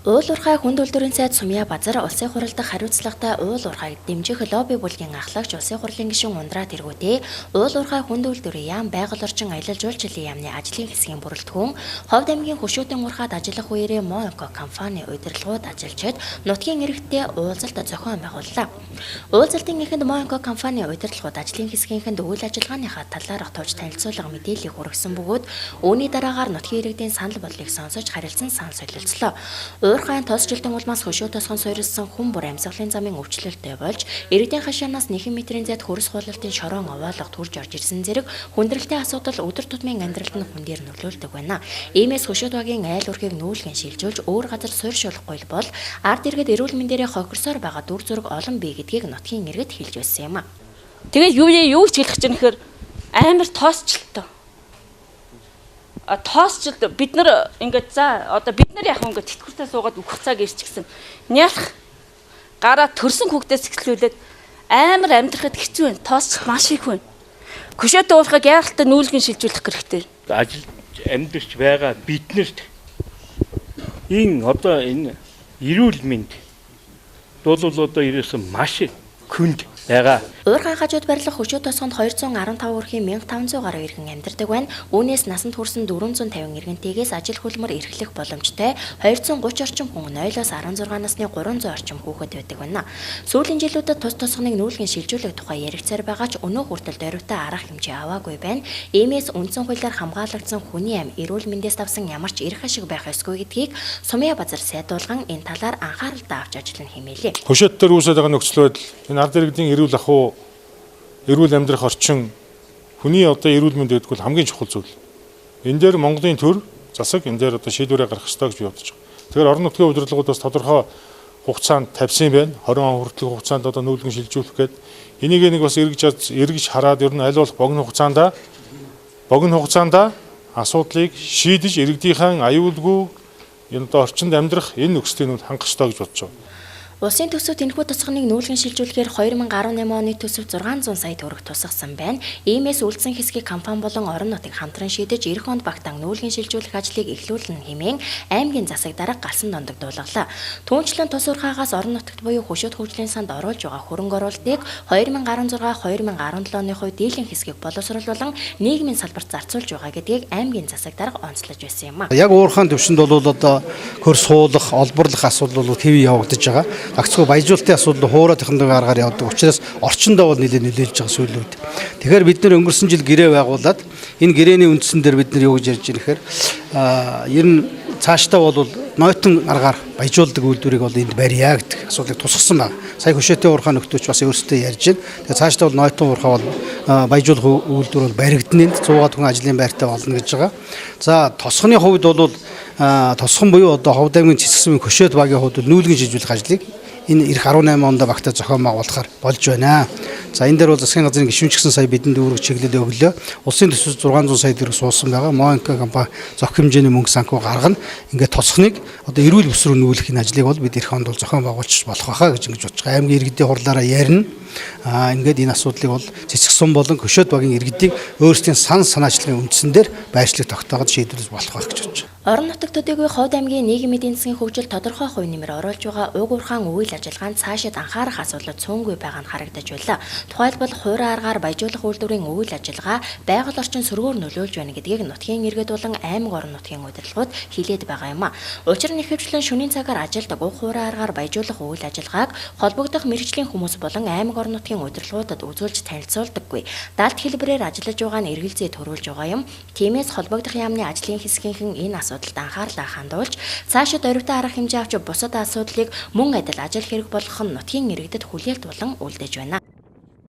Уул уурхай хүнд үйлдвэрийн сайд Сумья Базар улсын хурал дахь хариуцлагатай уул уурхайг дэмжих лобби бүлгийн ахлагч, улсын хурлын гишүүн Ундраа тэргүүтээ уул уурхай хүнд үйлдвэрийн яам, байгаль орчин, аялал жуулчлалын яамны ажлын хэсгийн бүрэлдэхүүн, Ховд аймгийн Хөшүүтэн уурхайд ажиллах үеэрээ Моэнко компани удирдлагууд ажилчид нутгийн иргэдтэй уулзалт зохион байгууллаа. Уулзалтын эхэнд Моэнко компани удирдлагууд ажлын хэсгийнхэнд үйл ажиллагааныхаа талаарх товч танилцуулга мэдээллийг хүргэсэн бөгөөд үүний дараагаар нутгийн иргэдийн санал бодлыг сонсож харилцан санал солилцлоо. Уурхайн тосчлтын улмаас хөшөө тосгон суурилсан хүн бүр амьсгалын замын өвчлөлттэй болж, иргэдийн хашаанаас нэгэн метрийн зайд хөрс хуулалтын шорон овоолго төрж орж ирсэн зэрэг хүндрэлтэй асуудал өдөр тутмын амьдралд нь хүн дээр нөлөөлдөг байна. Иймээс хөшөөт багийн айл өрхийг нүүлгэн шилжүүлж өөр газар суурьшуулахгүй бол ард иргэд эрүүл мэндээрээ хохирсоор байгаа дүр зураг олон бий гэдгийг нутгийн иргэд хэлж байсан юм а. Тэгээд юу ч хэлэх чинь гэхээр амар тоосчлоо. А тоосчлт бид нар ингээд за одоо бид нар яг ингээд тэтгэвртээ суугаад үхэх цаг ирчихсэн. Нялх гараа төрсөн хүүхдээс эхлүүлээд амар амьдрахад хэцүү байна. Тоосч маш их байна. Көшөөтэй уурхайг яаралтай нүүлгэн шилжүүлэх хэрэгтэй. Ажил амьдарч байгаа биднэрт энэ одоо энэ эрүүл мэнд бол одоо ерөөсөн маш хүнд байгаа. Уурхай хажууд барилга хөшөө тосгонд 215 өрхийн 1500 гаруй иргэн амьдардаг байна. Үүнээс насанд хүрсэн 450 иргэнтэйгээс ажил хөдөлмөр эрхлэх боломжтой 230 орчим хүн, 0-оос 16 насны 300 орчим хүүхэд байдаг байна. Сүүлийн жилүүдэд тус тосгоныг нүүлгэн шилжүүлэх тухай яригдсаар байгаа ч өнөө хүртэл дөрвтэй арга хэмжээ аваагүй байна. Иймээс үндсэн хуулиар хамгаалагдсан хүний амь, эрүүл мэндээс давсан ямар ч эрх ашиг байх ёсгүй гэдгийг Сумья Базар сайдуулган энэ талаар анхааралтай авч ажиллана хэмээлээ. Хөшөөт дээр үүсээд байгаа нөхцөл байдал энэ ард иргэдийн эрүүл ахуй, эрүүл амьдрах орчин, хүний одоо эрүүл мэнд гэдэг бол хамгийн чухал зүйл. Энэ дээр Монголын төр засаг энэ дээр одоо шийдвэрээ гаргах ёстой гэж би бодож байгаа. Тэгэхээр орон нутгийн удирдлагууд бас тодорхой хугацаанд тавьсан юм байна. 20 он хүртэлх хугацаанд одоо нүүлгэн шилжүүлэх гээд энийг нэг бас эргэж хараад ер нь аль болох богино хугацаанд асуудлыг шийдэж иргэдийнхээ аюулгүй энэ одоо орчинд амьдрах энэ нөхцөлийг хангах ёстой гэж бодож байгаа. Улсын төсөв тэнхүү тосгоныг нүүлгэн шилжүүлэхээр 2018 оны төсөв 600 сая төгрөг тусгасан байна. Иймээс үлдсэн хэсгийг компани болон орон нутаг хамтран шийдэж ирэх онд багтаан нүүлгэн шилжүүлэх ажлыг эхлүүлнэ хэмээн аймгийн засаг дарга галсан дондог дуулгалаа. Түүнчлэн тус уурхаагаас орон нутагт буюу хөшөөт хөгжлийн санд оруулж байгаа хөрөнгө оруулалтыг 2016-2017 оны хувьд дийлэн хэсгийг боловсрол болон нийгмийн салбарт зарцуулж байгаа гэдгийг аймгийн засаг дарга онцлож байсан юм а. Яг уурхайн төвшөнд бол одоо хөр суулгах, олборлох асуудал бол хэвийн явагдаж байгаа. Гагцхүү баяжуулалтын асуудал хуурай технологийн аргаар явдаг учраас орчиндөө бол нэлээд нөлөөлж байгаа сүүлийн үед. Тэгэхээр бид нэр өнгөрсөн жил гэрээ байгуулад энэ гэрээний үндсэн дээр бид нар юу гэж ярьж байгаа нэхэр ер нь цаашдаа бол нойтон аргаар баяжуулдаг үйлдвэрийг бол энд барья гэдэг асуудлыг тусгасан байна. Сая хөшөөтэй уурхай нөхдөөч бас өөрсдөө ярьж байна. Тэгээ цаашдаа бол нойтон уурхай бол баяжуулах үйлдвэр бол баригдана, энд 100 хүн ажлын байртай болно гэж байгаа. За тосгоны хувьд бол тосгон буюу одоо Ховд аймгийн Цэцгсэн хөшөөт багийн хувьд бол нүүлгэн шилжүүлэх ажлыг энэ ирэх 18 онд багтаа зохион байгуулахар болж байна. За энэ дээр бол засгийн газрын гишүүн ч гэсэн сая бидэнд үүрэг чиглэл өглөө. Улсын төсөв 600 сая төгрөг суусан байгаа. Моэнко компани зохих хэмжээний мөнгө санхүү гаргана. Ингээд тосхныг одоо эрүүл бүс рүү нүүлэх энэ ажлыг бол бид ирэх онд бол зохион байгуулж болох байхаа гэж ингэж бодож байгаа. Аймгийн иргэдийн хурлаараа ярина. Ингээд энэ асуудлыг бол Цэцгсэн болон Хөшөөт багийн иргэдийг өөрсдийн сан санаачлагын үндсэн дээр байршлыг тогтоогод шийдвэрлэж болох байх гэж бодож байгаа. Орон нутаг төдийгүй Ховд аймгийн нийгмийн эдийн засгийн хөгжил тодорхой хувь нэмэр оруулж байгаа уг уурхайн үйл ажиллагаанд цаашид анхаарах асуудлууд цөөнгүй байгаа нь харагдаж байлаа. Тухайлбал хуурай аргаар баяжуулах үйлдвэрийн үйл ажиллагаа байгаль орчин сөргөөр нөлөөлж байна гэдгийг нутгийн иргэд болон аймаг орон нутгийн удирдлагууд хилээд байгаа юм а. Учир нь ихэвчлэн шөнийн цагаар ажилдаг уг хуурай аргаар баяжуулах үйл ажиллагааг холбогдох мэргэжлийн хүмүүс болон аймаг орон нутгийн удирдлагуудад үзүүлж танилцуулдаггүй. Далд хэлбэрээр ажиллаж байгаа нь эргэлзээ төрүүлж байгаа юм. Тиймээс холбогдох яамны ажлын хэсгийнхэн энэ асуудалд анхаарлаа хандуулж цаашид дөрвтэй арга хэмжээ авч бусад асуудлыг мөн адил ажил хэрэг болгох нь нутгийн иргэдэд хүлээлт болон үлдээж байна.